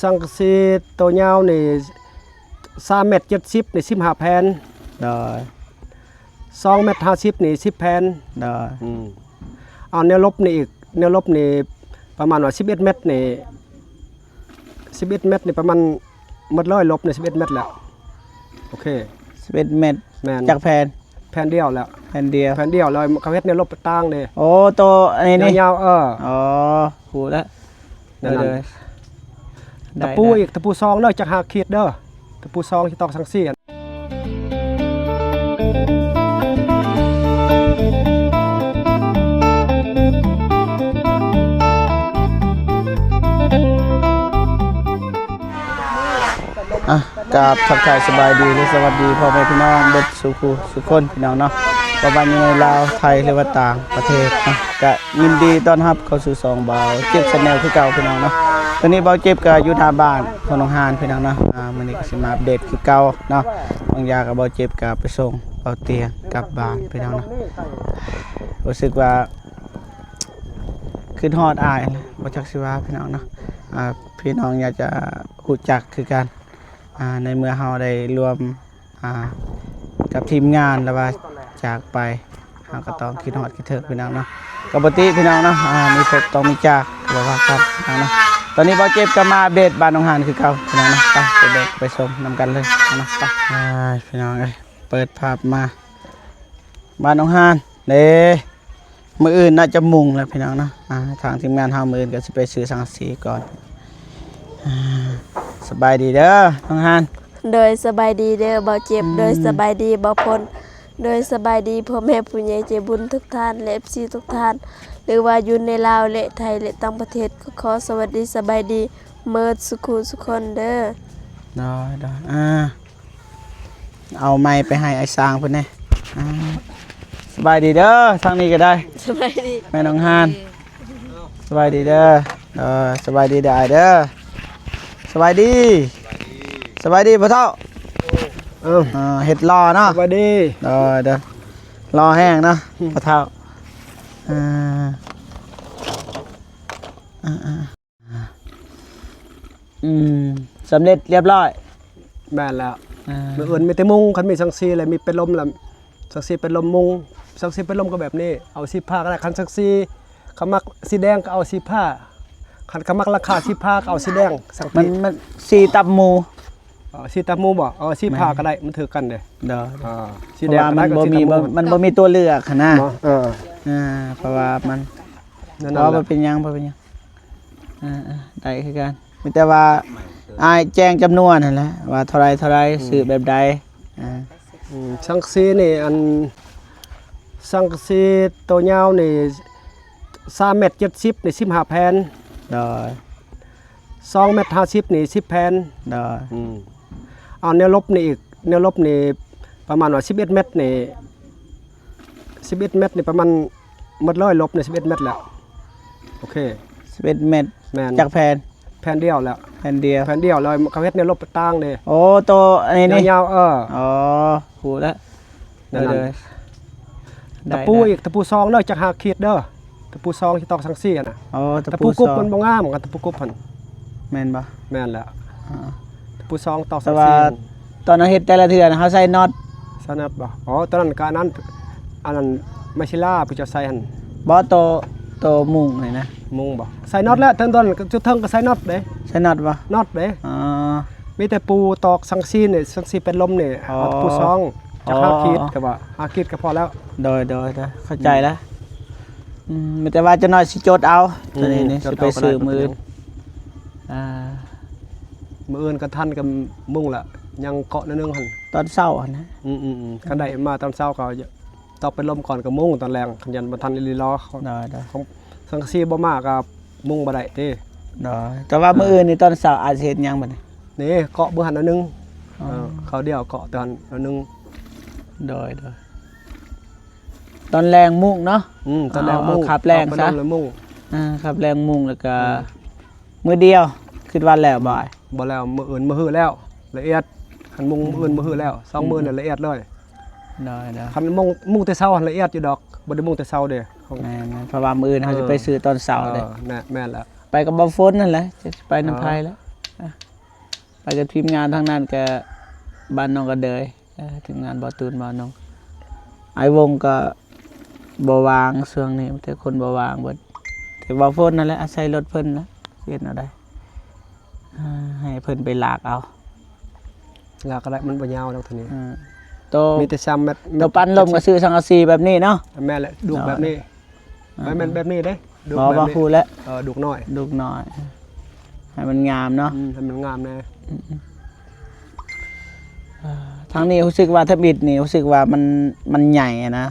ສັງກະສີໂຕຍາວນີ້ ສາມແມັດເຈັດສິບນີ້ ສິບຫ້າແຜ່ນ. ໂດຍ. ສອງແມັດຫ້າສິບນີ້ ສິບແຜ່ນ. ໂດຍ. ອືມ ເອົາແນວລົບນີ້ອີກ ແນວລົບນີ້ປະມານວ່າ ສິບເອັດແມັດນີ້ ສິບເອັດແມັດນີ້ປະມານ ໝົດເລີຍລົບນີ້ ສິບເອັດແມັດແລ້ວ. ໂອເຄ ສິບເອັດແມັດ. ແມ່ນ. ຈັກແຜ່ນ? ແຜ່ນດຽວແລ້ວ. ແຜ່ນດຽວ. ແຜ່ນດຽວແລ້ວ ເຂົາເຮັດແນວລົບຕ່າງເດ້. ໂອ້ ໂຕອັນນີ້ນີ້ ຍາວໆ ເອີ ອໍ ຮູ້ແລ້ວ. ນັ້ນ ເອີ ໄດ້ ຕະປູ ໄດ້ ອີກ ຕະປູສອງເດີ ຈັກຫ້າຂີດເດີ ຕະປູສອງທີ່ຕອກສັງກະສີ. ອ່ະ ກາບທັກທາຍສະບາຍດີ ແລະ ສະຫວັດດີພໍ່ແມ່ພີ່ນ້ອງເບິດສູ່ຜູ້ສູ່ຄົນ ພີ່ນ້ອງເນາະ ບໍ່ວ່າຢູ່ໃນລາວ ໄທ ຫຼືວ່າຕ່າງປະເທດເນາະ ກະຍິນດີຕ້ອນຮັບເຂົ້າສູ່ຊ່ອງບ່າວເຈັບ Channel ຄືເກົ່າ ພີ່ນ້ອງເນາະ. ຕອນນີ້ບ່າວເຈັບກະຢູ່ໜ້າບ້ານຂອງນ້ອງຮານ ພີ່ນ້ອງເນາະ. ອ່າ ມື້ນີ້ກະຊິມາອັບເດດຄືເກົ່າເນາະ. ບາງຢ່າງກະບ່າວເຈັບກະໄປສົ່ງບ່າວຕຽງກັບບ້ານ ພີ່ນ້ອງເນາະ. ຮູ້ສຶກວ່າຄຶດຮອດອ້າຍ ບໍ່ຈັກຊິວ່າ ພີ່ນ້ອງເນາະ. ອ່າ ພີ່ນ້ອງຢາກຈະຮູ້ຈັກຄືກັນ ອ່າ ໃນເມື່ອເຮົາໄດ້ລວມ ອ່າ ກັບທີມງານ ແລ້ວວ່າຈາກໄປ ເຮົາກະຕ້ອງຄິດຮອດຄິດເຖິງ ພີ່ນ້ອງເນາະ. ກະປົກກະຕິ ພີ່ນ້ອງເນາະ ອ່າ ມີພົບຕ້ອງມີຈາກ ກະບໍ່ວ່າກັນ ພີ່ນ້ອງເນາະ. ຕອນນີ້ບ່າວເຈັບກະມາອັບເດດບ້ານນ້ອງຮານຄືເກົ່າ ພີ່ນ້ອງເນາະ. ໄປ ໄປເບິ່ງໄປຊົມນຳກັນເລີຍເນາະ. ໄປ ອ່າ ພີ່ນ້ອງເອີຍ ເປີດພາບມາ ບ້ານນ້ອງຮານເດ້. ມື້ອື່ນໜ້າຈະມຸງແລ້ວ ພີ່ນ້ອງເນາະ. ອ່າ ທາງທີມງານເຮົາມື້ອື່ນກະຊິໄປຊື້ສັງກະສີກ່ອນ. ອ່າ ສະບາຍດີເດີນ້ອງຮານ. ໂດຍ ສະບາຍດີເດີບ່າວເຈັບ. ອືມ ໂດຍ ສະບາຍດີບ່າວພົນ. ໂດຍ ສະບາຍດີພໍ່ແມ່ຜູ້ໃຫຍ່ໃຈບຸນທຸກທ່ານ ແລະ ເອັຟຊີ ທຸກທ່ານ ຫຼືວ່າຢູ່ໃນລາວ ແລະ ໄທ ແລະ ຕ່າງປະເທດ ກໍຂໍສະຫວັດດີສະບາຍດີເໝິດສູ່ຜູ້ສູ່ຄົນເດີ. ໂດຍ ໂດຍ ອ່າ ເອົາໄມໄປໃຫ້ອ້າຍຊ້າງເພິ່ນແດ່. ອ່າ ສະບາຍດີເດີ ທາງນີ້ກະໄດ້. ສະບາຍດີ ແມ່ນ້ອງຮານ. ສະບາຍດີເດີ. ເອີ ສະບາຍດີເດີອ້າຍເດີ. ສະບາຍດີ ສະບາຍດີພໍ່ເຖົ້າ. ເອີ ເຮັດຫຼໍ່ເນາະ. ສະບາຍດີ. ເອີ ເດີ ຫຼໍ່ແຮງເນາະ ອືມ ພໍ່ເຖົ້າ. ເອີ ເອີ ເອີ ອືມ ສຳເລັດລຽບຮ້ອຍ. ແມ່ນແລ້ວ. ອ່າ ມື້ອື່ນມີແຕ່ມຸງ ຄັນມີສັງກະສີແລ້ວ ມີພັດລົມແລ້ວ ສັງກະສີພັດລົມມຸງ. ສັງກະສີພັດລົມກະແບບນີ້ ເອົາສີຟ້າກະໄດ້. ຄັນສັງກະສີ ເຂົາມັກສີແດງກະເອົາສີຟ້າ ຄັນເຂົາມັກຫຼັງຄາສີຟ້າກະເອົາສີແດງ. ສັງກະສີ ມັນ ມັນສີຕັບໝູ. ເອີ ສີຕັບໝູບໍ? ເອີ ສີຟ້າກະໄດ້ ມັນຖືກກັນເດ້. ໂດຍ ອ່າ ສີແດງກະໄດ້ ມັນບໍ່ມີ ມັນບໍ່ມີຕົວເລືອກຫັ້ນນະ. ເອີ ອ່າ ເພາະວ່າມັນ ນັ້ນແຫຼະ ບໍ່ເປັນຫຍັງ ບໍ່ເປັນຫຍັງ. ອ່າ ໄດ້ຄືກັນ ມີແຕ່ວ່າອ້າຍແຈ້ງຈຳນວນຫັ້ນແຫຼະ ວ່າເທົ່າໃດເທົ່າໃດ ອືມ ຊື້ແບບໃດ. ອ່າ ອືມ ສັງກະສີນີ້ ອັນ ສັງກະສີໂຕຍາວນີ້ ສາມແມັດເຈັດສິບນີ້ ສິບຫ້າແຜ່ນ. ໂດຍ. ສອງແມັດຫ້າສິບນີ້ ສິບແຜ່ນ. ໂດຍ. ອືມ ເອົາແນວລົບນີ້ອີກ ແນວລົບນີ້ປະມານວ່າ ສິບເອັດແມັດນີ້ ສິບເອັດແມັດນີ້ປະມານ ໝົດເລີຍລົບນີ້ ສິບເອັດແມັດແລ້ວ. ໂອເຄ ສິບເອັດແມັດ. ແມ່ນ. ຈັກແຜ່ນ? ແຜ່ນດຽວແລ້ວ. ແຜ່ນດຽວ. ແຜ່ນດຽວແລ້ວ ເຂົາເຮັດແນວລົບຕ່າງເດ້. ໂອ້ ໂຕອັນນີ້ນີ້ ຍາວໆ. ເອີ ອໍ ຮູ້ແລ້ວ. ນັ້ນ ເອີ ຕະປູອີກ ຕະປູສອງເດີ ຈັກຫ້າຂີດເດີ ຕະປູສອງທີ່ຕອກສັງກະສີຫັ້ນນະ. ອໍ ຕະປູກຸບມັນບໍ່ງາມ ກັບຕະປູກຸບຫັ້ນ. ແມ່ນບໍ່? ແມ່ນແລ້ວ. ອ່າ ຕະປູສອງຕອກສັງກະສີ. ແຕ່ວ່າຕອນເຮົາເຮັດແຕ່ລະເທື່ອນະ ເຮົາໃສ່ນັອດ ໃສ່ນັອດບໍ່? ອໍ ຕອນນັ້ນກະອັນນັ້ນ ອັນນັ້ນ ໄມ້ສິລາ ຜູ້ເຈົ້າໃສ່ຫັ້ນ. ບໍ່ ໂຕ ໂຕມຸງນີ້ນະ. ມຸງບໍ່? ໃສ່ນັອດແລ້ວ ຕອນ ຕອນຈຸດເທິງກະໃສ່ນັອດເດ້. ໃສ່ນັອດບໍ່? ນັອດເດ້. ອໍ ມີແຕ່ປູຕອກສັງກະສີນີ້ ສັງກະສີເປັນລົມນີ້. ອໍ ເອົາຕະປູສອງ ຈັກຫ້າຂີດ ອໍ ກະວ່າຫ້າຂີດກະພໍແລ້ວ. ໂດຍ ໂດຍ ໂດຍ ເຂົ້າໃຈແລ້ວ. ອືມ ມີແຕ່ວ່າຈັກໜ້ອຍຊິຈົດເອົາ ອືມ ໂຕນີ້ນີ້ ຈົດເອົາ ຊິໄປຊື້ມື້ອື່ນ. ອ່າ ມື້ອື່ນກະທັນກະມຸງລະ ຍັງເກາະໜ້ອຍໜຶ່ງຫັ້ນ ຕອນເຊົ້າຫັ້ນນະ. ອືມໆໆ ຄັນໄດ້ມາຕອນເຊົ້າກະຕອກເປັນລົມກ່ອນກະມຸງຕອນແລງ ຄັນຍັນບໍ່ທັນອີ່ຫຼີລໍ. ໄດ້ໆ ຂອງສັງກະສີບໍ່ມາກະມຸງບໍ່ໄດ້ຕິ. ໂດຍ ແຕ່ວ່າມື້ອື່ນນີ້ຕອນເຊົ້າອາດຊິເຮັດຫຍັງບັດນີ້? ນີ້ເກາະເບິ່ງຫັ້ນໜ້ອຍໜຶ່ງ. ອໍ ເອີ ເຂົ້າດຽວເກາະຕອນໜ້ອຍໜຶ່ງ. ໂດຍ ໂດຍ. ຕອນແລງມຸງເນາະ. ອືມ ຕອນແລງມຸງ ເອົາຄາບແລງຊະ ເອົາລົມແລງມຸງ. ອ່າ ຄາບແລງມຸງແລ້ວກະ ອືມ ມື້ດຽວ ຄິດວ່າແລ້ວບໍ່? ບໍ່ແລ້ວ ມື້ອື່ນມື້ຮືແລ້ວ ລະອຽດ. ຄັນມຸງມື້ອື່ນມື້ຮືແລ້ວ ສອງມື້ນັ້ນລະອຽດເລີຍ. ໂດຍໆ ຄັນມຸງ ມຸງແຕ່ເຊົ້າຫັ້ນລະອຽດຢູ່ດອກ ບໍ່ໄດ້ມຸງແຕ່ເຊົ້າເດ້. ແມ່ນໆ ເພາະວ່າມື້ອື່ນເຮົາຊິໄປ ເອີ ຊື້ຕອນເຊົ້າເດ້. ເອີ ແມ່ນ ແມ່ນແລ້ວ. ໄປກັບບ່າວຝົນຫັ້ນແຫຼະ ຈະໄປນຳໃຜລະ. ອ່າ ແລ້ວກໍທີມງານທາງນັ້ນກໍບ້ານໜອງກະເດີຍ ເອີ ທີມງານບ່າວຕູນ ບ່າວນົງ ອ້າຍວົງກໍບໍ່ວ່າງຊ່ວງນີ້ ມີແຕ່ຄົນບໍ່ວ່າງເບິດ ແຕ່ວ່າຝົນນັ້ນແຫຼະ ອາໄສລົດເພິ່ນນະ ຊິເຮັດແນວໃດ ເອີ ໃຫ້ເພິ່ນໄປລາກເອົາ ລາກກໍໄດ້ ມັນບໍ່ຍາວດອກເທົ່ານີ້ ເອີ ໂຕ ມີແຕ່ສາມແມັດ ໂຕປັນລົມກໍຊື້ສັງກະສີແບບນີ້ເນາະ ແມ່ນແຫຼະ ດຸກແບບນີ້ ເອີ ບໍ່ແມ່ນແບບນີ້ເດ້ ດຸກ ບໍ່ ແບບນີ້ ບໍ່ ຮູ້ແລ້ວ ເອີ ດຸກນ້ອຍ ດຸກນ້ອຍ ໃຫ້ມັນງາມເນາະ ອືມ ໃຫ້ມັນງາມແດ່ ອືມ ເອີ ທາງນີ້ຮູ້ສຶກວ່າທຳອິດນີ້ ຮູ້ສຶກວ່າມັນ ມັນໃຫຍ່ຫັ້ນນະ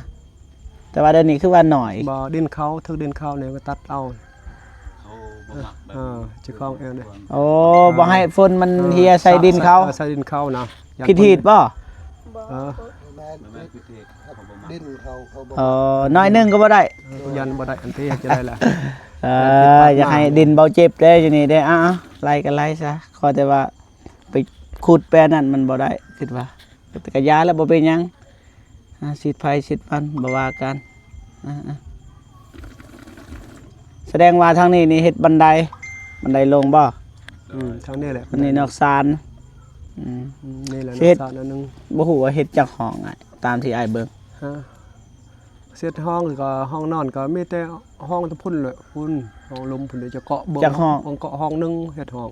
ແຕ່ວ່າດຽວນີ້ຄືວ່າໜ້ອຍ ບໍ່ ດິນເຂົາ ຖືກດິນເຂົານີ້ກໍຕັດເອົາ ເຂົາບໍ່ມັກແບບ ເອີ ເຈົ້າຂອງເອງເດ້ ໂອ້ ເອີ ບໍ່ໃຫ້ຝົນມັນ ເອີ ເຮຍໃສ່ດິນເຂົາ ໃສ່ ໃສ່ ໃສ່ດິນເຂົານະ ຜິດຮີດບໍ່ ບໍ່ ເອີ ບໍ່ແມ່ນ ບໍ່ແມ່ນຜິດຮີດ ເຂົາບໍ່ມັກ ດິນເຂົາ ເຂົາບໍ່ ອໍ ໜ້ອຍໜຶ່ງກໍບໍ່ໄດ້ ເອີ ຢ້ານບໍ່ໄດ້ ອັນທີ່ຈະໄດ້ລະ ເອີ ຢ້ານຜິດພາດ ຢ່າໃຫ້ດິນເບົາເຈັບເດ້ ຢູ່ນີ້ເດ້ ອ້າວ ໄລ່ກໍໄລ່ຊະ ຂໍແຕ່ວ່າໄປຂຸດໄປອັນນັ້ນມັນບໍ່ໄດ້ ຄິດວ່າ ແຕ່ກະຢ່າແລ້ວ ບໍ່ເປັນຫຍັງ ອາ ສີດໄຟສີດມັນ ບໍ່ວ່າກັນ ອາ ອາ ສະແດງວ່າທາງນີ້ນີ້ເຮັດບັນໄດ ບັນໄດລົງບໍ່ ອືມ ທາງນີ້ແຫຼະ ອັນນີ້ນອກຊານ ອືມ ອືມ ນີ້ແຫຼະ ເຮັດ ນອກຊານອັນໜຶ່ງ ບໍ່ຮູ້ວ່າເຮັດຈັກຫ້ອງ ອ້າຍ ຕາມທີ່ອ້າຍເບິ່ງ ຮະ ເຮັດຫ້ອງກໍ ຫ້ອງນອນກໍມີແຕ່ຫ້ອງແຕ່ພຸ້ນແຫຼະ ພຸ້ນ ຫ້ອງລຸ່ມພຸ້ນເດ ຈະເກາະເບິ່ງ ຈັກຫ້ອງ ເກາະຫ້ອງໜຶ່ງ ເຮັດຫ້ອງ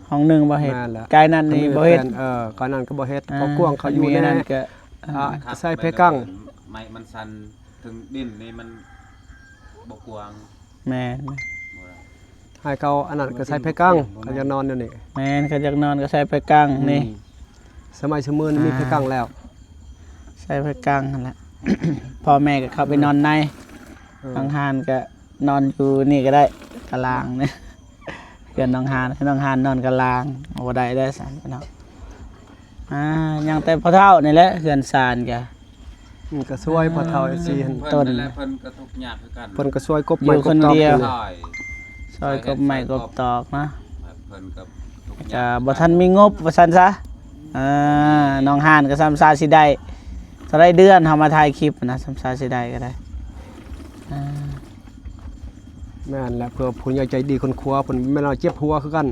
ຫ້ອງໜຶ່ງບໍ່ເຮັດ ແມ່ນແຫຼະ ກາຍນັ້ນນີ້ບໍ່ເຮັດ ເອີ ກາຍນັ້ນກໍບໍ່ເຮັດ ອ່າ ເພາະກວ້າງເຂົາຢູ່ແນ່ ມີອັນນັ້ນກໍ ອ່າ ໃສ່ແພກັງ ໄມ້ມັນສັ້ນ ເຖິງດິນນີ້ມັນບໍ່ກວ້າງ ແມ່ນ ບໍ່ໄດ້ ໃຫ້ເຂົາອັນນັ້ນກໍໃສ່ແພກັງ ເຂົາຢາກນອນແນວນີ້ ແມ່ນ ເຂົາຢາກນອນກໍໃສ່ແພກັງ ອືມ ນີ້ ສະໄໝສະເໝີນີ້ມີ ອ່າ ແພກັງແລ້ວ ໃສ່ແພກັງຫັ້ນແຫຼະ ພໍ່ແມ່ກໍເຂົ້າໄປນອນໃນ ເອີ ທາງຮ້ານກໍ ນອນຢູ່ນີ້ກໍໄດ້ ຕາລາງນີ້ ເຮືອນນ້ອງຮານ ໃຫ້ນ້ອງຮານນອນຕາລາງ ບໍ່ໄດ້ເດ້ຊັ້ນເນາະ ອ່າ ຍັງແຕ່ພໍ່ເຖົ້ານີ້ແຫຼະ ເຮືອນຊານກະ ມັນກໍຊ່ວຍພໍ່ເຖົ້າ ອ່າ ເອັຟຊີຫັ້ນ ເພິ່ນນັ້ນແຫຼະ ເພິ່ນກໍທຸກຍາກຄືກັນ ເພິ່ນກໍຊ່ວຍກົບໄມ້ກົບຕອກ ຢູ່ຄົນດຽວ ນີ້ແຫຼະ ຊ່ອຍກົບໄມ້ກົບຕອກເນາະ ເພິ່ນກໍທຸກຍາກ ກໍບໍ່ທັນມີງົບວ່າຊັ້ນຊະ ອ່າ ນ້ອງຮານກໍສ່ຳຊາຊິໄດ້ເທົ່າໃດເດືອນ ເຮົາມາຖ່າຍຄລິບນະ ສ່ຳຊາຊິໄດ້ກໍໄດ້ ອ່າ ແມ່ນແຫຼະ ເພື່ອຜູ້ໃຫຍ່ໃຈດີຄົນຄົວເພິ່ນ ແມ່ນວ່າເຈັບຫົວຄືກັນ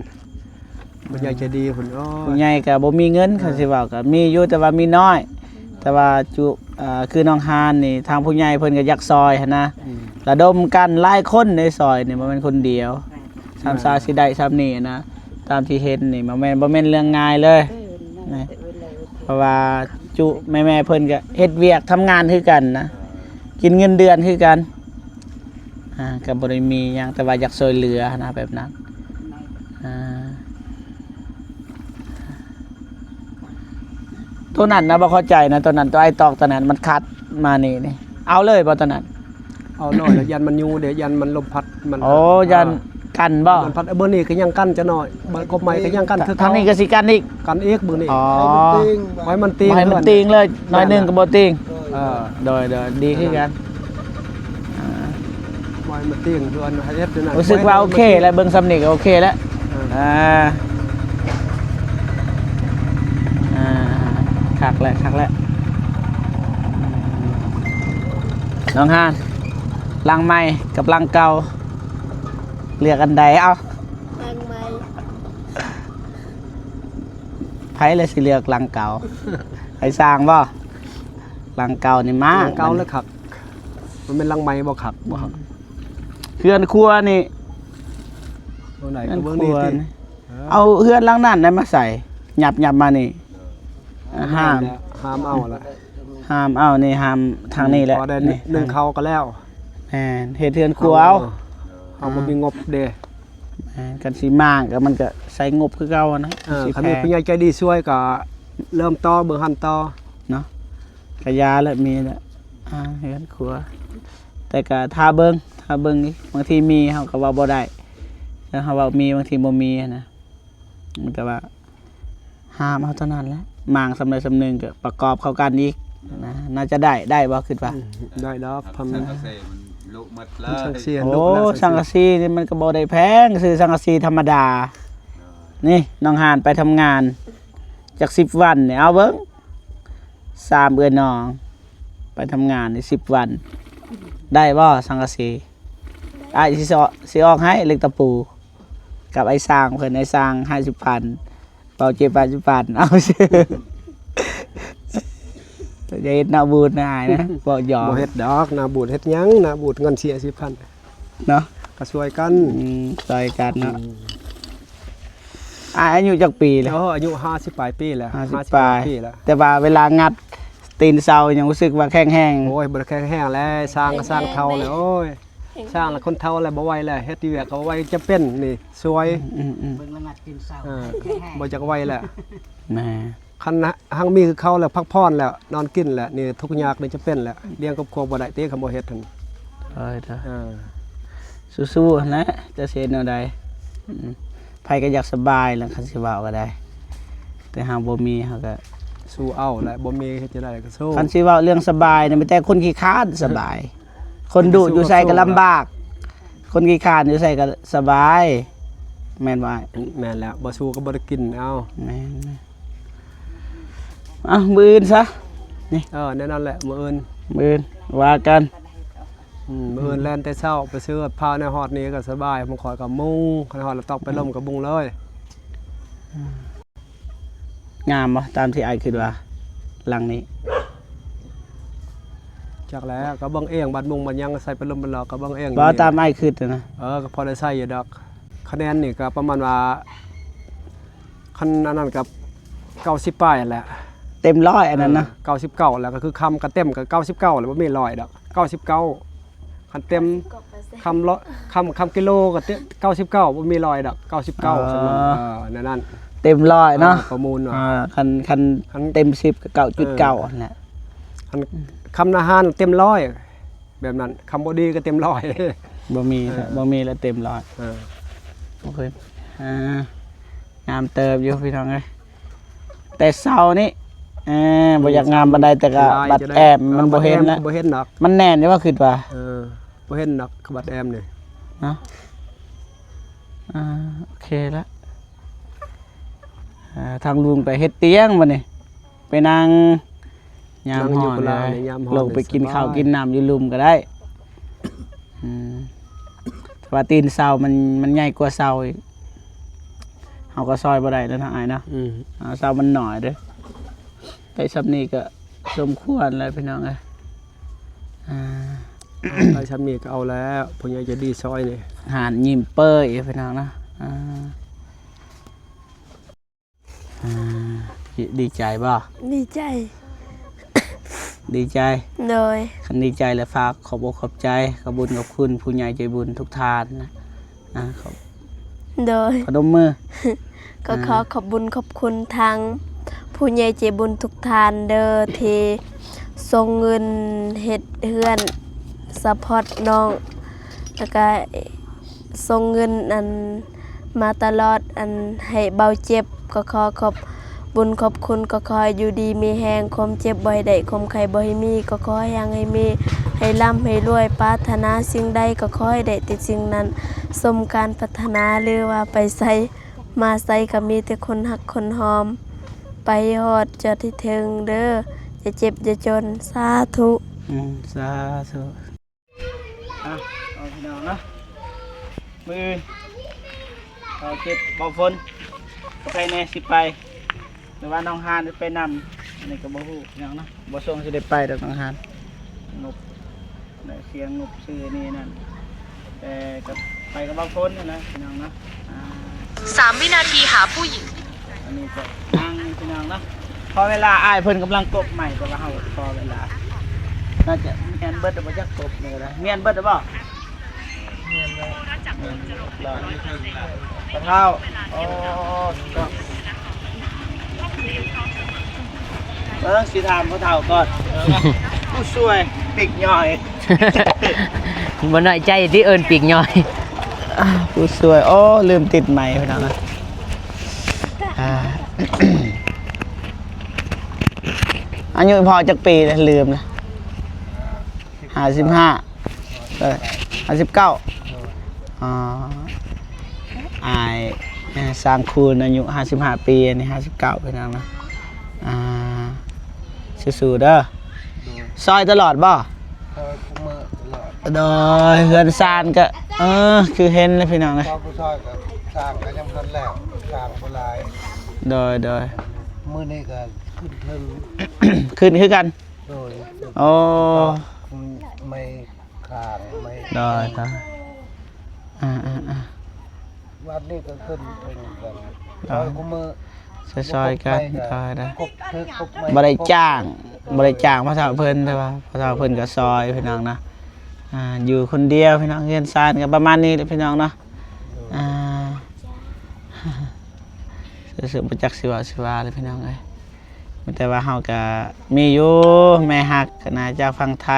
ຜູ້ໃຫຍ່ໃຈດີເພິ່ນ ໂອ້ຍ ຜູ້ໃຫຍ່ກໍບໍ່ມີເງິນ ເອີ ຄັນຊິເວົ້າກໍມີຢູ່ ແຕ່ວ່າມີນ້ອຍ ແຕ່ວ່າຈຸ ເອີ ຄືນ້ອງຮານນີ້ ທາງຜູ້ໃຫຍ່ເພິ່ນກໍຢາກຊ່ອຍຫັ້ນນະ ອືມ ລະດົມກັນຫຼາຍຄົນເດ້ຊ່ອຍນີ້ ບໍ່ແມ່ນຄົນດຽວ ສ່ຳຊາຊິໄດ້ສ່ຳນີ້ນະ ຕາມທີ່ເຫັນນີ້ ບໍ່ແມ່ນ ບໍ່ແມ່ນເລື່ອງງ່າຍເລີຍ ເອີ ນັ້ນແຫຼະ ເພາະວ່າຈຸແມ່ໆເພິ່ນກໍເຮັດວຽກທຳງານຄືກັນນະ ກິນເງິນເດືອນຄືກັນ ອ່າ ກໍບໍ່ໄດ້ມີຫຍັງ ແຕ່ວ່າຢາກຊ່ວຍເຫຼືອນະ ແບບນັ້ນ ອ່າ ໂຕນັ້ນນະ ບໍ່ເຂົ້າໃຈນະ ໂຕນັ້ນ ໂຕອ້າຍຕອກໂຕນັ້ນ ມັນຂັດມານີ້ນີ້ ເອົາເລີຍບໍ່ໂຕນັ້ນ? ເອົາໜ້ອຍລະ ຢ້ານມັນຢູ່ເດ້ ຢ້ານມັນລົມພັດ ມັນ ໂອ້ ຢ້ານ ອ່າ ກັນບໍ່? ມັນພັດ ເບິ່ງນີ້ກໍຍັງກັນຈັກໜ້ອຍ ມັນກົບໄມ້ກໍຍັງກັນຄືເກົ່າ ທາງນີ້ກໍຊິກັນອີກ ກັນອີກເບິ່ງນີ້ ອໍ ໃຫ້ມັນຕີງ ໃຫ້ມັນຕີງ ບໍ່ໃຫ້ມັນຕີງເລີຍ ໜ້ອຍໜຶ່ງກໍບໍ່ຕີງ ເອີ ໂດຍ ໂດຍ ດີຄືກັນ ອ່າ ບໍ່ໃຫ້ມັນຕີງ ຄືອັນເຮັດຢູ່ນັ້ນ ຮູ້ສຶກວ່າໂອເຄແລ້ວ ເບິ່ງສ່ຳນີ້ກໍໂອເຄແລ້ວ ເອີ ອ່າ ອ່າ ຄັກແລ້ວ ຄັກແລ້ວ ນ້ອງຮານ ຫຼັງໃໝ່ກັບຫຼັງເກົ່າ ເລືອກອັນໃດ? ເອົ້າ ຫຼັງໃໝ່ ໃຜລະຊິເລືອກຫຼັງເກົ່າ? ໃຫ້ສ້າງບໍ່? ຫຼັງເກົ່ານີ້ມາ ຫຼັງເກົ່າລະຄັກ ມັນແມ່ນຫຼັງໃໝ່ບໍ່ຄັກ ບໍ່ຄັກ ເຮືອນຄົວນີ້ ເຮືອນຄົວນີ້ ເອົາເຮືອນຫຼັງນັ້ນນະມາໃສ່ ຫຍັບ ຫຍັບມານີ້ ຫ້າມ ຫ້າມເອົາລະ ຫ້າມເອົານີ້ ຫ້າມທາງນີ້ແຫຼະ ພໍໄດ້ໜຶ່ງເຂົ້າກໍແລ້ວ ແມ່ນ ເຮັດເຮືອນຄົວເອົາ ເຮົາບໍ່ມີງົບເດ້ ແມ່ນ ຄັນຊິມ້າງກໍມັນກໍໃຊ້ງົບຄືເກົ່ານະ ເອີ ຄັນມີຜູ້ໃຫຍ່ໃຈດີຊ່ວຍກໍເລີ່ມຕໍ່ເບິ່ງຫັ້ນຕໍ່ເນາະ ກະຢ່າແຫຼະ ມີແຫຼະ ອ່າ ເຮືອນຄົວ ແຕ່ກະຖ້າເບິ່ງ ຖ້າເບິ່ງ ບາງທີມີເຮົາກໍເວົ້າບໍ່ໄດ້ ຖ້າເຮົາເວົ້າມີ ບາງທີບໍ່ມີຫັ້ນນະ ແຕ່ວ່າ ຫ້າມເອົາເທົ່ານັ້ນແຫຼະ ມ້າງສ່ຳໃດສ່ຳໜຶ່ງກໍປະກອບເຂົ້າກັນອີກນະ ໜ້າຈະໄດ້ ໄດ້ບໍ່ ຄິດວ່າ? ອືມ ໄດ້ດອກ ທຳ ສັງກະສີມັນລຸໝົດເລີຍ ສັງກະສີ ໂອ້ ສັງກະສີນີ້ມັນກໍບໍ່ໄດ້ແພງ ຊື້ສັງກະສີທຳມະດາ ນີ້ ນ້ອງຫານໄປທຳງານຈັກສິບວັນນີ້ ເອົາເບິ່ງ ສາມເອື້ອຍນ້ອງໄປທຳງານສິບວັນ ໄດ້ບໍ່ສັງກະສີ? ອ້າຍຊິ ຊິອອກໃຫ້ເຫຼັກຕະປູ ກັບອ້າຍຊ່າງເພິ່ນ ອ້າຍຊ່າງຫ້າສິບພັນ ເວົ້າເຈັບປານຊິປານ ເອົາ ຢ່າເຮັດໜ້າບູດນະອ້າຍນະ ເວົ້າຫຍອກ. ບໍ່ເຮັດດອກໜ້າບູດ ເຮັດຫຍັງໜ້າບູດ ເງິນເສຍສິບພັນ ເນາະ ກໍຊ່ວຍກັນ ອືມ ຊ່ອຍກັນເນາະ. ອືມ ອາ ອາຍຸຈັກປີແລ້ວ? ໂອ້ ອາຍຸຫ້າສິບປາຍປີແລ້ວ ຫ້າສິບ ຫ້າສິບປາຍ ປາຍປີແລ້ວ. ແຕ່ວ່າເວລາງັດຕີນເສົາຍັງຮູ້ສຶກວ່າແຂງແຮງ. ໂອ້ຍ ບໍ່ໄດ້ແຂງແຮງແລ້ວ ຊ່າງກໍຊ່າງເຖົ້າແລ້ວ ໂອ້ຍ ຊ່າງລະຄົນເຖົ້າແລ້ວ ບໍ່ໄຫວແລ້ວ ເຮັດວຽກກໍບໍ່ໄຫວ ຈຳເປັນນີ້ຊ່ວຍ. ອືມໆ ເບິ່ງລະງັດຕີນເສົາ ເອີ ແຂງແຮງ ບໍ່ຈັກໄຫວແລ້ວ ແມ່ ຄັນຮັ່ງມີຄືເຂົາແລ້ວ ພັກຜ່ອນແລ້ວ ນອນກິນແລ້ວ ນີ້ທຸກຍາກນີ້ຈະເປັນແລ້ວ ລ້ຽງຄອບຄົວບໍ່ໄດ້ຕິ ຄັນບໍ່ເຮັດຫັ້ນ. ເອີ ເອີ ສູ້ໆຫັ້ນແຫຼະ ຈະຊິເຮັດແນວໃດ? ອືມ ໃຜກໍຢາກສະບາຍແຫຼະ ຄັນຊິເວົ້າກໍໄດ້ ແຕ່ເຮົາບໍ່ມີ ເຮົາກໍສູ້ເອົາແຫຼະ ບໍ່ມີເຮັດຈັ່ງໃດກໍສູ້. ຄັນຊິເວົ້າເລື່ອງສະບາຍນີ້ ມີແຕ່ຄົນຂີ້ຄ້ານສະບາຍ ຄົນດຸຢູ່ໃສກໍລຳບາກ ຄົນຂີ້ຄ້ານຢູ່ໃສກໍສະບາຍ ແມ່ນບໍ່ອ້າຍ? ແມ່ນແລ້ວ ບໍ່ສູ້ກໍບໍ່ໄດ້ກິນ ເອົ້າ ແມ່ນ. ເອົ້າ ມື້ອື່ນຊະ ນີ້ ເອີ ແນວນັ້ນແຫຼະ ມື້ອື່ນ ມື້ອື່ນວ່າກັນ. ອືມ ມື້ອື່ນແລ່ນແຕ່ເຊົ້າໄປຊື້ພາແນວຮອດນີ້ກໍສະບາຍ ຂອງຂ້ອຍກໍມຸງ ຄັນຮອດລະຕອກໄປລົມກໍມຸງເລີຍ. ອືມ ງາມບໍ່ ຕາມທີ່ອ້າຍຄິດວ່າ ຫຼັງນີ້? ຈັກແຫຼະ ກໍເບິ່ງເອງ ບັດມຸງບັດຫຍັງໃສ່ໄປລົມໄປລອກ ກໍເບິ່ງເອງ ບໍ່ ຕາມອ້າຍຄິດນະ. ເອີ ກໍພໍໄດ້ໃຊ້ຢູ່ດອກ ຄະແນນນີ້ກໍປະມານວ່າ ຄັນອັນນັ້ນກໍເກົ້າສິບປາຍແຫຼະ ເຕັມຮ້ອຍອັນນັ້ນນະ. ເອີ ເກົ້າສິບເກົ້າແລ້ວ ກໍຄືຄຳກໍເຕັມກໍເກົ້າສິບເກົ້າແຫຼະ ບໍ່ມີຮ້ອຍດອກ ເກົ້າສິບເກົ້າ. ຄັນເຕັມ ຄຳລະ ຄຳ ຄຳກິໂລກໍເຕັມ ເກົ້າສິບເກົ້າ ບໍ່ມີຮ້ອຍດອກ ເກົ້າສິບເກົ້າ. ອໍ ຊັ້ນມັນ ເອີ ແນວນັ້ນ ເຕັມຮ້ອຍເນາະ. ເອີ ປະມູນວ່າ ອ່າ ຄັນ ຄັນ ຄັນເຕັມສິບກໍເກົ້າຈຸດເກົ້າຫັ້ນແຫຼະ. ຄັນ ອືມ ຄຳນາຮານເຕັມຮ້ອຍ ແບບນັ້ນ ຄຳບໍ່ດີກໍເຕັມຮ້ອຍ ບໍ່ມີ ເອີ ບໍ່ມີແລ້ວເຕັມຮ້ອຍ. ເອີ ໂອເຄ ອ່າ ງາມເຕີບຢູ່ພີ່ນ້ອງເອີຍ ແຕ່ເຊົ້ານີ້ ເອີ ບໍ່ຢາກງາມປານໃດ ແຕ່ກໍບັດແອ້ມມັນບໍ່ເຫັນລະ ບໍ່ເຫັນດອກ ມັນແໜ້ນຢູ່ວ່າຄິດວ່າ ເອີ ບໍ່ເຫັນດອກ ບັດແອ້ມນີ້ເນາະ. ອ່າ ໂອເຄລະ ອ່າ ທາງລຸງໄປເຮັດຕຽງບັດນີ້ ໄປນັ່ງຍາມຮ້ອນເລີຍ ລົງໄປກິນເຂົ້າກິນນ້ຳຢູ່ລຸ່ມກໍໄດ້. ອືມ ແຕ່ວ່າຕີນເສົາມັນ ມັນໃຫຍ່ກວ່າເສົາອີກ ເຮົາກໍຊ່ອຍບໍ່ໄດ້ແລ້ວເນາະອ້າຍເນາະ. ອືມ ເສົາມັນໜ້ອຍເດ້ ໄດ້ຊ່ຳນີ້ກໍສົມຄວນແລ້ວພີ່ນ້ອງເອີຍ. ອ່າ ໄດ້ຊ່ຳນີ້ກໍເອົາແລ້ວ ຜູ້ໃຫຍ່ໃຈດີຊ່ອຍນີ້ ຮ້ານຍິ້ມເປີຍພີ່ນ້ອງເນາະ. ອ່າ ອ່າ ດີໃຈບໍ່? ດີໃຈ ດີໃຈ. ໂດຍ ຄັນດີໃຈແລ້ວຝາກຂອບອົກຂອບໃຈ ຂອບບຸນຂອບຄຸນຜູ້ໃຫຍ່ໃຈບຸນທຸກທ່ານນະ. ອ່າ ຂອບ ໂດຍ ພະນົມມື. ກໍ ອ່າ ຂໍຂອບບຸນຂອບຄຸນທາງຜູ້ໃຫຍ່ໃຈບຸນທຸກທ່ານເດີ ທີ່ສົ່ງເງິນເຮັດເຮືອນຊັບພອດນ້ອງ ແລ້ວກະ ສົ່ງເງິນອັນມາຕະຫຼອດ ອັນໃຫ້ເບົາເຈັບ ກໍຂໍຂອບບຸນຂອບຄຸນ ກໍຂໍໃຫ້ຢູ່ດີມີແຮງ ຄວາມເຈັບບໍ່ໃຫ້ໄດ້ ຄວາມໄຂ້ບໍ່ໃຫ້ມີ ກໍຂໍໃຫ້ຮັ່ງໃຫ້ມີ ໃຫ້ລ່ຳໃຫ້ລວຍ ປາດຖະໜາສິ່ງໃດກໍຂໍໃຫ້ໄດ້ແຕ່ສິ່ງນັ້ນ ສົມການປາດຖະໜາ ຫຼືວ່າໄປໃສມາໃສກໍມີແຕ່ຄົນຮັກຄົນຫອມ ໄປໃຫ້ຮອດຈອດໃຫ້ເຖິງເດີ ຢ່າເຈັບຢ່າຈົນ ສາທຸ. ອືມ ສາທຸ. ອ່ະ ເອົາພີ່ນ້ອງເນາະ ມື້ອື່ນເຮົາເກັບເບົາຝົນ ໃຜແດ່ຊິໄປ ຫຼືວ່ານ້ອງຮານໄປນຳ ອັນນີ້ກໍບໍ່ຮູ້ພີ່ນ້ອງເນາະ ບໍ່ຊົງຊິໄດ້ໄປດອກນ້ອງຮານ ງົບ ໄດ້ເສຍງົບຊື້ນີ້ນັ້ນ ແຕ່ກໍໄປກັບເບົາຝົນຫັ້ນແຫຼະພີ່ນ້ອງເນາະ. ອ່າ ສາມວິນາທີຫາຜູ້หญิง ອັນນີ້ກໍນັ່ງພີ່ນ້ອງເນາະ ພໍເວລາ ອ້າຍເພິ່ນກຳລັງກົບໃໝ່ ແຕ່ວ່າເຮົາພໍເວລາ ໜ້າຈະແມ່ນເບິດແລ້ວບໍ່ຈັກ ກົບນີ້ກໍໄດ້ ແມ່ນເບິດແລ້ວບໍ່? ແມ່ນແລ້ວ ແມ່ນແລ້ວ ພໍ່ເຖົ້າ ໂອ້ ເບິ່ງ ຊິຖາມພໍ່ເຖົ້າກ່ອນ ຜູ້ຊ່ວຍປີກຍ່ອຍ ບໍ່ນ້ອຍໃຈຕິ ເອີ້ນປີກຍ່ອຍ ອ່າ ຜູ້ຊ່ວຍ ໂອ້ ລືມຕິດໄມ ພີ່ນ້ອງເອີຍ. ອ່າ ອາຍຸພໍ່ຈັກປີແລ້ວ ລືມແລ້ວ ຫ້າສິບຫ້າ ເອີ ຫ້າສິບເກົ້າ ອໍ ອ້າຍ ເອີ ຊ່າງຄູນ ອາຍຸຫ້າສິບຫ້າປີ ອັນນີ້ຫ້າສິບເກົ້າ ພີ່ນ້ອງເນາະ. ອ່າ ສູ້ໆເດີ ໂດຍ ຊ່ອຍຕະຫຼອດບໍ່? ຊ່ອຍທຸກມື້ຕະຫຼອດ ໂດຍ ເຮືອນຊານກໍ ເອີ ຄືເຫັນແຫຼະພີ່ນ້ອງເອີຍ ຊ່ອຍກໍສ້າງກໍຍັງບໍ່ທັນແລ້ວ ສ້າງບໍ່ຫຼາຍ ໂດຍ ໂດຍ ມື້ນີ້ກໍຂຶ້ນເທິງ ຂຶ້ນຄືກັນ ໂດຍ ໂອ້ ໄມ້ ຂ້າງໄມ້ ໂດຍ ໂດຍ ອ່າໆໆ ວັດນີ້ກໍຂຶ້ນເທິງກັນ ໂດຍ ຊອຍຄູ່ມື້ ຊອຍໆກັນ ໂດຍໆ ຄົບເທິງຄົບໄມ້ ບໍ່ໄດ້ຈ້າງ ບໍ່ໄດ້ຈ້າງພໍ່ເຖົ້າເພິ່ນ ແຕ່ວ່າພໍ່ເຖົ້າເພິ່ນກໍຊອຍພີ່ນ້ອງເນາະ ອ່າ ຢູ່ຄົນດຽວພີ່ນ້ອງ ເຮືອນຊານກໍປະມານນີ້ແຫຼະພີ່ນ້ອງເນາະ ອ່າ ຮູ້ສຶກບໍ່ຈັກຊິເວົ້າຊິວ່າເລີຍພີ່ນ້ອງເອີຍ ມີແຕ່ວ່າເຮົາກະມີຢູ່ ແມ່ຮັກນະ ຈາກຝັ່ງໄທ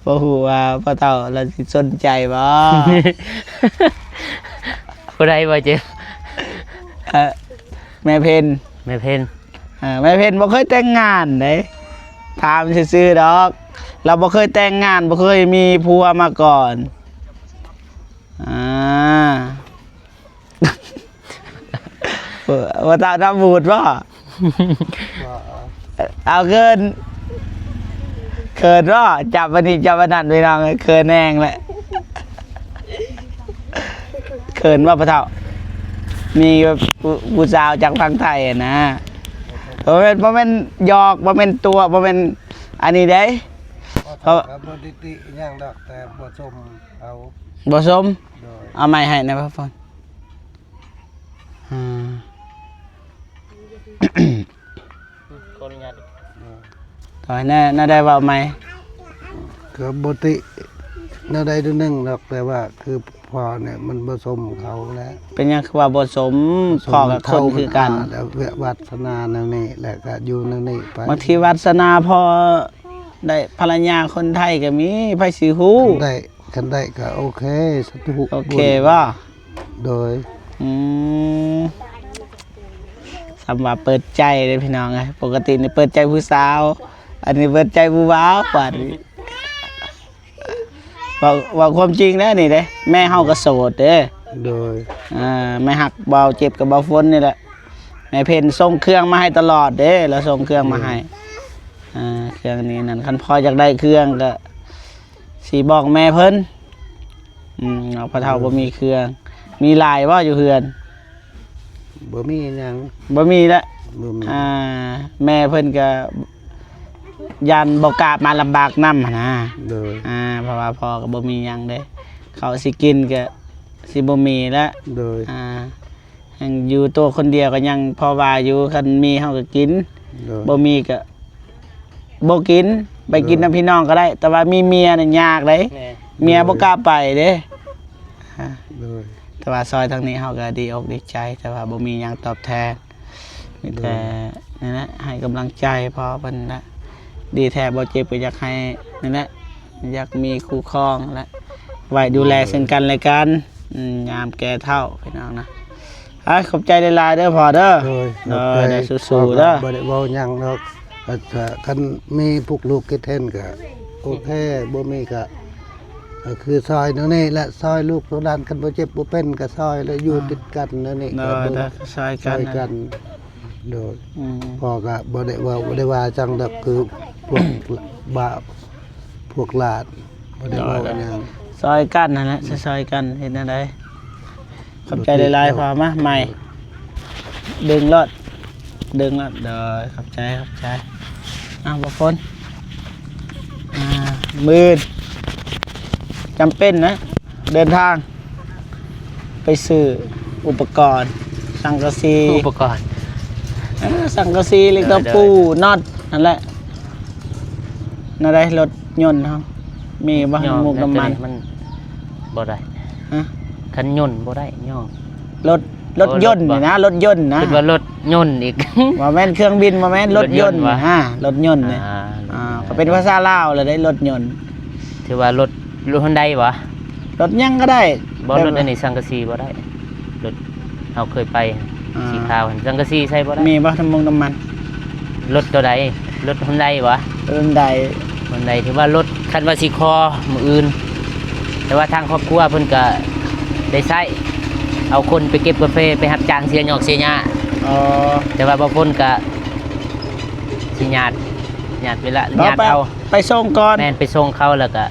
ບໍ່ຮູ້ວ່າພໍ່ເຖົ້າລາວຊິສົນໃຈບໍ່? ຜູ້ໃດບໍ່ເຈັບ? ເອີ ແມ່ເພັນ ແມ່ເພັນ ເອີ ແມ່ເພັນບໍ່ເຄີຍແຕ່ງງານເດ້ ຖາມຊື່ໆດອກ ລາວບໍ່ເຄີຍແຕ່ງງານ ບໍ່ເຄີຍມີຜົວມາກ່ອນ ອ່າ ບໍ່ ບໍ່ຕ້ອງນຳຫວດບໍ່? ເອົາເຂີນ ເຂີນບໍ່? ຈັບອັນນີ້ຈັບອັນນັ້ນພີ່ນ້ອງເອີຍ ເຂີນແຮງແຫຼະ ເຂີນບໍ່ພໍ່ເຖົ້າ? ມີແບບຜູ້ ຜູ້ສາວຈາກຝັ່ງໄທຫັ້ນນະ ບໍ່ແມ່ນ ບໍ່ແມ່ນຢອກ ບໍ່ແມ່ນຕົວະ ບໍ່ແມ່ນອັນນີ້ເດ້ ເພາະ ບໍ່ໄດ້ຕິຫຍັງດອກ ແຕ່ບໍ່ສົມເອົາ ບໍ່ສົມ ໂດຍ ເອົາໄມ້ໃຫ້ແດ່ບໍ່ ອືມ ຂໍອະນຸຍາດ ໂດຍ ແນວ ແນວໃດເວົ້າໃໝ່ ກໍບໍ່ຕິແນວໃດໂດຍໜຶ່ງດອກ ແຕ່ວ່າຄືພໍ່ນີ້ມັນບໍ່ສົມເຂົາແຫຼະ ເປັນຫຍັງຄືວ່າບໍ່ສົມ ພໍ່ກັບຄົນຄືກັນ ແລ້ວວາດສະໜາແນວນີ້ ແລ້ວກໍຢູ່ແນວນີ້ໄປ ບາງທີວາດສະໜາພໍ່ໄດ້ພັນລະຍາຄົນໄທກໍມີ ໃຜຊິຮູ້ ຄັນໄດ້ ຄັນໄດ້ກໍໂອເຄ ສາທຸ ໂອເຄບໍ່? ໂດຍ ອືມ ສ່ຳວ່າເປີດໃຈເດ້ພີ່ນ້ອງເອີຍ ປົກກະຕິນີ້ເປີດໃຈຜູ້ສາວ ອັນນີ້ເປີດໃຈຜູ້ບ່າວ ບາດນີ້ ເວົ້າ ເວົ້າຄວາມຈິງເດ້ນີ້ເດ້ ແມ່ເຮົາກໍໂສດເດ້ ໂດຍ ອ່າ ແມ່ຮັກບ່າວເຈັບກັບບ່າວຝົນນີ້ແຫຼະ ແມ່ເພັນສົ່ງເຄື່ອງມາໃຫ້ຕະຫຼອດເດ້ ລາວສົ່ງເຄື່ອງມາໃຫ້ ໂດຍ ອ່າ ເຄື່ອງນີ້ນັ້ນ ຄັນພໍ່ຢາກໄດ້ເຄື່ອງກໍ ຊິບອກແມ່ເພິ່ນ ອືມ ເນາະ ພໍ່ເຖົ້າບໍ່ມີເຄື່ອງ ມີຫຼາຍບໍ່ຢູ່ເຮືອນ? ບໍ່ມີຫຍັງ ບໍ່ມີແລ້ວ ບໍ່ມີ ອ່າ ແມ່ເພິ່ນກໍຢ້ານບໍ່ກ້າມາລຳບາກນຳຫັ້ນນະ ໂດຍ ອ່າ ເພາະວ່າພໍ່ກໍບໍ່ມີຫຍັງເດ້ ເຂົ້າຊິກິນກໍຊິບໍ່ມີແລ້ວ ໂດຍ ອ່າ ຍັງຢູ່ໂຕຄົນດຽວກໍຍັງພໍວ່າຢູ່ ຄັນມີເຮົາກໍກິນ ໂດຍ ບໍ່ມີກໍບໍ່ກິນ ໄປກິນ ໂດຍ ນຳພີ່ນ້ອງກໍໄດ້ ແຕ່ວ່າມີເມຍນີ້ຍາກເດ້ ແມ່ນ ເມຍບໍ່ກ້າໄປເດ້ ໂດຍ ແຕ່ວ່າຊ່ອຍທາງນີ້ເຮົາກໍດີອົກດີໃຈ ແຕ່ວ່າບໍ່ມີຫຍັງຕອບແທນ ມີແຕ່ ໂດຍ ນີ້ແຫຼະ ໃຫ້ກຳລັງໃຈພໍ່ເພິ່ນແຫຼະ ດີແທ້ບໍ່ເຈັບກໍຢາກໃຫ້ ນີ້ແຫຼະ ຢາກມີຄູ່ຄອງແຫຼະ ໄວ້ດູແລ ໂດຍ ເຊິ່ງກັນແລະກັນ ອືມ ຍາມແກ່ເຖົ້າພີ່ນ້ອງນະ ອ່າ ຂອບໃຈຫຼາຍໆເດີພໍ່ເດີ ໂດຍ ໂດຍ ຂອບໃຈ ສູ້ໆເດີ ບໍ່ໄດ້ເວົ້າຫຍັງດອກ ຄັນມີພວກລູກຄິດເຫັນກໍໂອເຄ ບໍ່ມີກໍ ກໍຄືຊ່ອຍແນວນີ້ແຫຼະ ຊ່ອຍລູກຊ່ອຍຫຼານ ຄັນບໍ່ເຈັບບໍ່ເປັນກໍຊ່ອຍ ແລະຢູ່ ອ່າ ຕິດກັນແນວນີ້ ໂດຍ ກໍເບິ່ງ ໂດຍ ຊ່ອຍກັນ ຊ່ອຍກັນ ໂດຍ ອືມ ພໍ່ກໍບໍ່ໄດ້ເວົ້າ ບໍ່ໄດ້ວ່າຫຍັງດອກ ຄືພວກບ່າວ ພວກຫຼານ ບໍ່ໄດ້ເວົ້າຫຍັງ ຊ່ອຍກັນຫັ້ນແຫຼະ ຊ່ອຍກັນ ເຮັດແນວໃດ ຂອບໃຈຫຼາຍໆ ພໍ່ ມາໃໝ່ ດຶງໂລດ ດຶງໂລດ ໂດຍ ຂອບໃຈ ຂອບໃຈ ອ້າວ ບໍ່ຝົນ ອ່າ ມື້ອື່ນ ຈຳເປັນນະ ເດີນທາງ ໄປຊື້ອຸປະກອນ ສັງກະສີ ອຸປະກອນ ເອີ ສັງກະສີ ເຫຼັກຕະປູ ໂດຍ ນັອດ ນັ້ນແຫຼະ ແນວໃດ ລົດຍົນເຮົາ ມີບໍ່ ຍ້ອງ ນ້ຳມູກນ້ຳມັນ ແຕ່ໂຕນີ້ມັນບໍ່ໄດ້ ຮະ ຄັນຍົນບໍ່ໄດ້ ຍ້ອງ ລົດ ລົດຍົນນີ້ນະ ລົດຍົນນະ ຄິດວ່າລົດຍົນອີກ ບໍ່ແມ່ນເຄື່ອງບິນ ບໍ່ແມ່ນ ລົດຍົນ ລົດຍົນຫວາ ຮະ ລົດຍົນນີ້ ອ່າ ອ່າ ກໍເປັນພາສາລາວແລ້ວເດ້ ລົດຍົນ ຖືວ່າລົດ ລົດຮອນໄດຫວາ? ລົດຫຍັງກໍໄດ້ ບໍ່ ແບບ ລົດອັນນີ້ສັງກະສີບໍ່ໄດ້ ລົດເຮົາເຄີຍໄປ ອ່າ ສີຂາວຫັ້ນ ສັງກະສີໃສ່ບໍ່ໄດ້ ມີບໍ່ນ້ຳມົງນ້ຳມັນ? ລົດໂຕໃດ? ລົດຮອນໄດຫວາ? ຮອນໄດ ຮອນໄດ ຖືວ່າລົດ ຄັນວ່າສີຄໍມື້ອື່ນ ແຕ່ວ່າທາງຄອບຄົວເພິ່ນກໍໄດ້ໃຊ້ ເອົາຄົນໄປເກັບກາເຟ ໄປຮັບຈ້າງເສຍຫຍ້ອກເສຍຫຍ້າ ອໍ ແຕ່ວ່າບໍ່ພົ້ນກໍຊິຍາດ ຍາດເວລາ ເນາະ ຍາດເອົາ ໄປ ໄປສົ່ງກ່ອນ ແມ່ນ ໄປສົ່ງເຂົາແລ້ວກໍ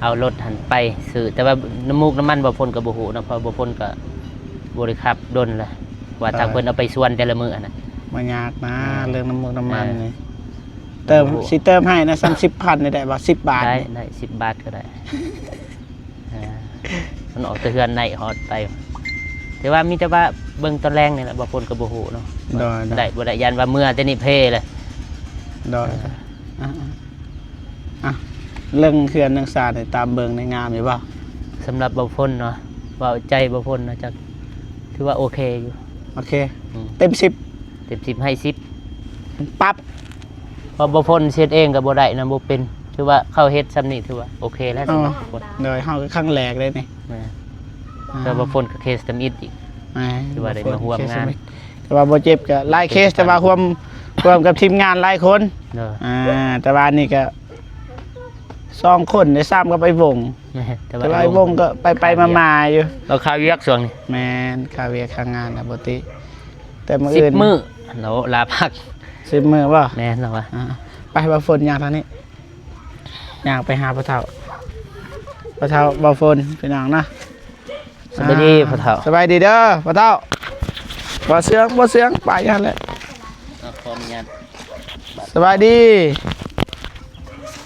ເອົາລົດຫັ້ນໄປຊື້ ແຕ່ວ່ານ້ຳມູກນ້ຳມັນບ່າວພົນກໍບໍ່ຮູ້ເນາະ ເພາະບ່າວພົນກໍບໍ່ໄດ້ຂັບດົນລະ ວ່າທາງເພິ່ນເອົາໄປສວນແຕ່ລະມື້ຫັ້ນນະ ບໍ່ຍາກນະ ເອີ ເລື່ອງນ້ຳມູກນ້ຳມັນນີ້ ເອີ ເຕີມ ບໍ່ຮູ້ ຊິເຕີມໃຫ້ນະ ສ່ຳສິບພັນນີ້ໄດ້ບໍ່ ສິບບາດ ໄດ້ ນີ້ ໄດ້ ສິບບາດກໍໄດ້ ເອີ ມັນອອກແຕ່ເຮືອນໄດ້ຮອດໄປ ແຕ່ວ່າມີແຕ່ວ່າເບິ່ງຕອນແລງນີ້ແຫຼະ ບ່າວພົນກໍບໍ່ຮູ້ເນາະ ໂດຍ ໄດ້ບໍ່ໄດ້ ຢ້ານວ່າເມືອແຕ່ນີ້ເພເລີຍ ໂດຍ ເອີ ອ່ະ ອ່ະ ເລື່ອງເຮືອນເລື່ອງຊານນີ້ຕາມເບິ່ງນີ້ງາມຢູ່ບໍ່? ສຳລັບບ່າວພົນເນາະ ເວົ້າໃຈບ່າວພົນນະ ຈັກ ຖືວ່າໂອເຄຢູ່ ໂອເຄ ອືມ ເຕັມສິບ ເຕັມສິບໃຫ້ສິບ ປັບ ເພາະບ່າວພົນເຮັດເອງກໍບໍ່ໄດ້ນະ ບໍ່ເປັນ ຖືວ່າເຂົາເຮັດສ່ຳນີ້ຖືວ່າໂອເຄແລ້ວ ອໍ ສຳລັບບ່າວພົນ ໂດຍ ເຮົາກໍຄັ້ງແລກເດ້ນີ້ ແມ່ນ ອ່າ ແຕ່ບ່າວພົນກໍເຄສທຳອິດອີກ ແມ່ນ ຖືວ່າໄດ້ມາຮ່ວມງານ ແຕ່ວ່າບໍ່ເຈັບກໍຫຼາຍເຄສ ແຕ່ວ່າຮ່ວມ ຮ່ວມກັບທີມງານຫຼາຍຄົນ ໂດຍ ອ່າ ແຕ່ວ່າອັນນີ້ກໍສອງຄົນໄດ້ ຊ້ຳກັບໄອ້ວົງ ແມ່ນ ແຕ່ ແຕ່ວ່າ ວ່າໄອ້ວົງກໍໄປໆມາໆຢູ່ ລາວຄາວຽກຊ່ວງນີ້ ແມ່ນ ຄາວຽກຄາງານນະ ປົກກະຕິ ແຕ່ມື້ອື່ນ ສິບມື້ ລາວລາພັກ ສິບມື້ບໍ່? ແມ່ນລາວວ່າ ອ່າ ໄປບ່າວຝົນຍ່າງທາງນີ້ ຍ່າງໄປຫາພໍ່ເຖົ້າ ພໍ່ເຖົ້າບ່າວຝົນ ພີ່ນ້ອງນະ ສະບາຍດີ ອ່າ ພໍ່ເຖົ້າ ສະບາຍດີເດີພໍ່ເຖົ້າ ບໍ່ເຊື່ອງ ບໍ່ເຊື່ອງ ໄປຫັ້ນແຫຼະ ຂໍອະນຸຍາດ ສະບາຍດີ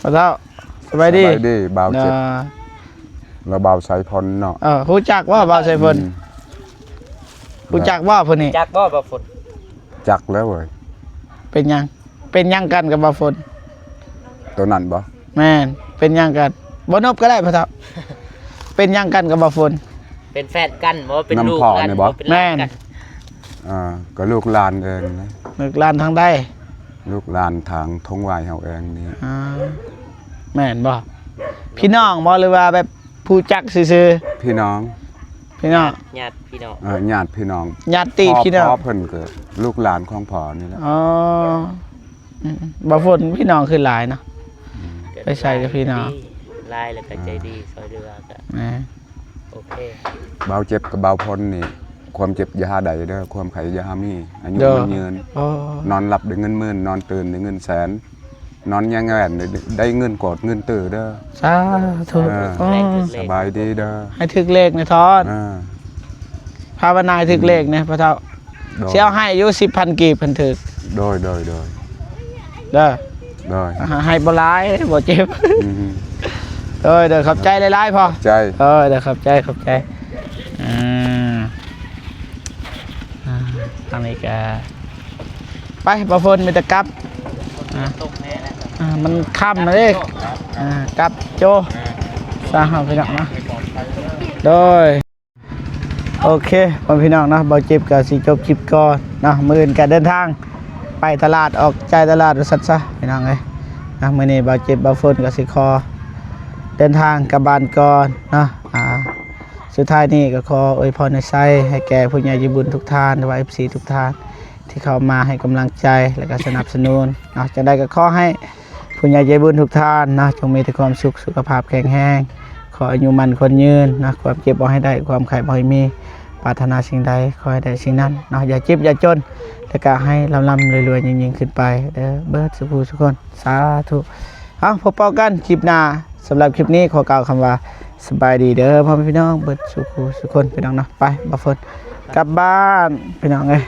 ພໍ່ເຖົ້າ ສະບາຍດີ ສະບາຍດີ ບ່າວເຈັບ ເອີ ແລ້ວບ່າວໄຊພົນເນາະ ເອີ ຮູ້ຈັກບໍ່ບ່າວໄຊພົນ? ອືມ ຮູ້ຈັກບໍ່ຜູ້ນີ້? ຈັກບໍ່ບ່າວຝົນ? ຈັກແລ້ວເວີຍ ເປັນຫຍັງ? ເປັນຫຍັງກັນກັບບ່າວຝົນ? ໂຕນັ້ນບໍ່? ແມ່ນ ເປັນຫຍັງກັນ? ບໍ່ນົບກໍໄດ້ພໍ່ເຖົ້າ ເປັນຫຍັງກັນກັບບ່າວຝົນ? ເປັນແຟນກັນບໍ່? ເປັນລູກຫຼານບໍ່? ເປັນ ແມ່ນ ເອີ ກໍລູກຫຼານເອີງນະ ລູກຫຼານທາງໃດ? ລູກຫຼານທາງທົ່ງຫວາຍເຮົາເອີງນີ້ ອ່າ ແມ່ນບໍ່? ພີ່ນ້ອງບໍ່ ຫຼືວ່າແບບ ຮູ້ຈັກຊື່ໆ? ພີ່ນ້ອງ ພີ່ນ້ອງ ຍາດພີ່ນ້ອງ ເອີ ຍາດພີ່ນ້ອງ ຍາດຕິພີ່ນ້ອງ ພໍ່ເພິ່ນກໍລູກຫຼານຂອງພໍ່ນີ້ແຫຼະ ອໍ ອືມ ບ່າວຝົນພີ່ນ້ອງຄືຫຼາຍເນາະ ອືມ ໄປໃສກໍພີ່ນ້ອງ ຫຼາຍແລ້ວກໍໃຈດີ ເອີ ຊ່ອຍເຫຼືອກໍ ແມ່ນ ໂອເຄ ບ່າວເຈັບກັບບ່າວຝົນນີ້ ຄວາມເຈັບຢ່າຫາໄດ້ເດີ ຄວາມໄຂ້ຢ່າຫາມີ ອາຍຸ ໂດຍ ມັນຍືນ ອໍ ນອນຫຼັບໄດ້ເງິນໝື່ນ ນອນຕື່ນໄດ້ເງິນແສນ ນອນຍາງແວ່ນໄດ້ເງິນກອດເງິນເຕີເດີ ສາທຸ ເອີ ໂອ້ ສະບາຍດີເດີ ໃຫ້ຖືກເລກແດ່ທອດ ເອີ ພາວະນາໃຫ້ຖືກເລກແດ່ພໍ່ເຖົ້າ ໂດຍ ຊິເອົາໃຫ້ຢູ່ສິບພັນກີບຄັນຖືກ ໂດຍ ໂດຍ ໂດຍ ເດີ ໂດຍ ໃຫ້ບໍ່ຫຼາຍບໍ່ເຈັບ ອືມ ໂດຍ ໂດຍ ຂອບໃຈຫຼາຍໆພໍ່ ໃຈ ເອີ ໂດຍ ຂອບໃຈ ຂອບໃຈ ອ່າ ອ່າ ທາງນີ້ກະ ໄປ ບ່າວຝົນ ມີແຕ່ກັບ ອ່າ ອ່າ ມັນຄ່ຳແລ້ວເດ້ ອ່າ ກັບໂຈ ຊາເຮົາ ພີ່ນ້ອງເນາະ ໂດຍ ໂອເຄ ພໍ່ແມ່ພີ່ນ້ອງເນາະ ບ່າວເຈັບກໍຊິຈົບຄລິບກ່ອນເນາະ ມື້ອື່ນກໍເດີນທາງໄປຕະຫຼາດ ອອກຈາກຕະຫຼາດວ່າຊັ້ນຊະ ພີ່ນ້ອງເອີຍ ເນາະ ມື້ນີ້ບ່າວເຈັບ ບ່າວຝົນ ກໍຊິຂໍເດີນທາງກັບບ້ານກ່ອນເນາະ ອ່າ ສຸດທ້າຍນີ້ກໍຂໍອວຍພອນໃຫ້ໄຊ ໃຫ້ແກ່ຜູ້ໃຫຍ່ໃຈບຸນທຸກທ່ານ ຫຼືວ່າ ເອັຟຊີ ທຸກທ່ານ ທີ່ເຂົ້າມາໃຫ້ກຳລັງໃຈ ແລະກໍສະໜັບສະໜູນເນາະ ຈັ່ງໃດກໍຂໍໃຫ້ຜູ້ໃຫຍ່ໃຈບຸນທຸກທ່ານເນາະ ຈົ່ງມີແຕ່ຄວາມສຸກ ສຸຂະພາບແຂງແຮງ ຂໍອາຍຸໝັ້ນຂວັນຍືນເນາະ ຄວາມເຈັບບໍ່ໃຫ້ໄດ້ ຄວາມໄຂ້ບໍ່ໃຫ້ມີ ປາດຖະໜາສິ່ງໃດຂໍໃຫ້ໄດ້ສິ່ງນັ້ນເນາະ ຢ່າເຈັບຢ່າຈົນ ແລະກະໃຫ້ລ່ຳໆລວຍໆຍິ່ງໆຂຶ້ນໄປເດີ ເບິດສູ່ຜູ້ສູ່ຄົນ ສາທຸ ເອົາ ພົບພໍ້ກັນຄລິບໜ້າ ສຳລັບຄລິບນີ້ຂໍກ່າວຄຳວ່າ ສະບາຍດີເດີພໍ່ແມ່ພີ່ນ້ອງເບິດສູ່ຜູ້ສູ່ຄົນ ພີ່ນ້ອງເນາະ ໄປ ບ່າວຝົນ ກັບບ້ານ ພີ່ນ້ອງເອີຍ